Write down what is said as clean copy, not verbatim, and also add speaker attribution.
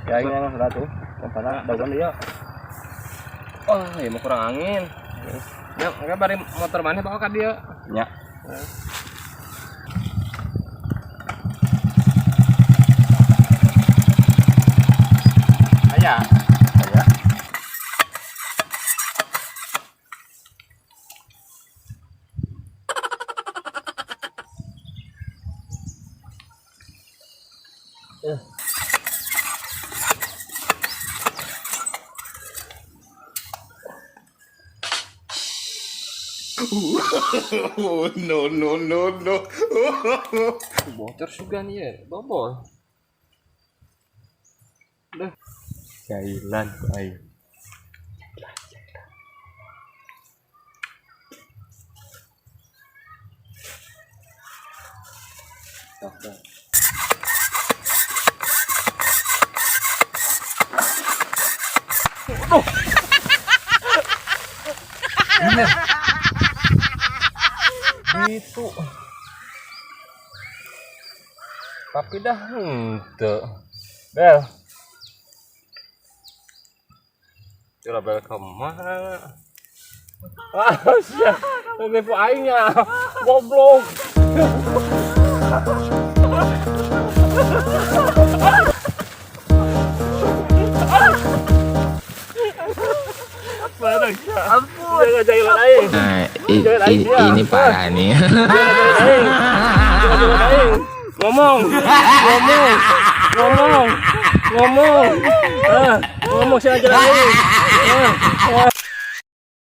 Speaker 1: Ya aing mah sudah tuh. Pompana daun dia.
Speaker 2: Oh, ya mau kurang angin. Ya, enggak bari motor mana bawa ka dieu.
Speaker 1: Nya.
Speaker 2: Aya.
Speaker 1: Aya.
Speaker 3: Oh, no, no, no, no.
Speaker 2: Bocor juga nih ya, bobol. Udah.
Speaker 1: Jailan ku aing.
Speaker 2: Tok, tok. Aduh. Bener. Gitu. Tapi dah henteu. Bel. Kira bel kemana? Ah, sia. Nipu aingnya. Goblok. Barang sia. Ampun. Jangan jangan aing.
Speaker 4: Nah, ini parah nih.
Speaker 2: Jangan jangan aing. Ngomong. Ngomong. Ngomong. Ngomong. Ah, ngomong sia jalan aing. Ah.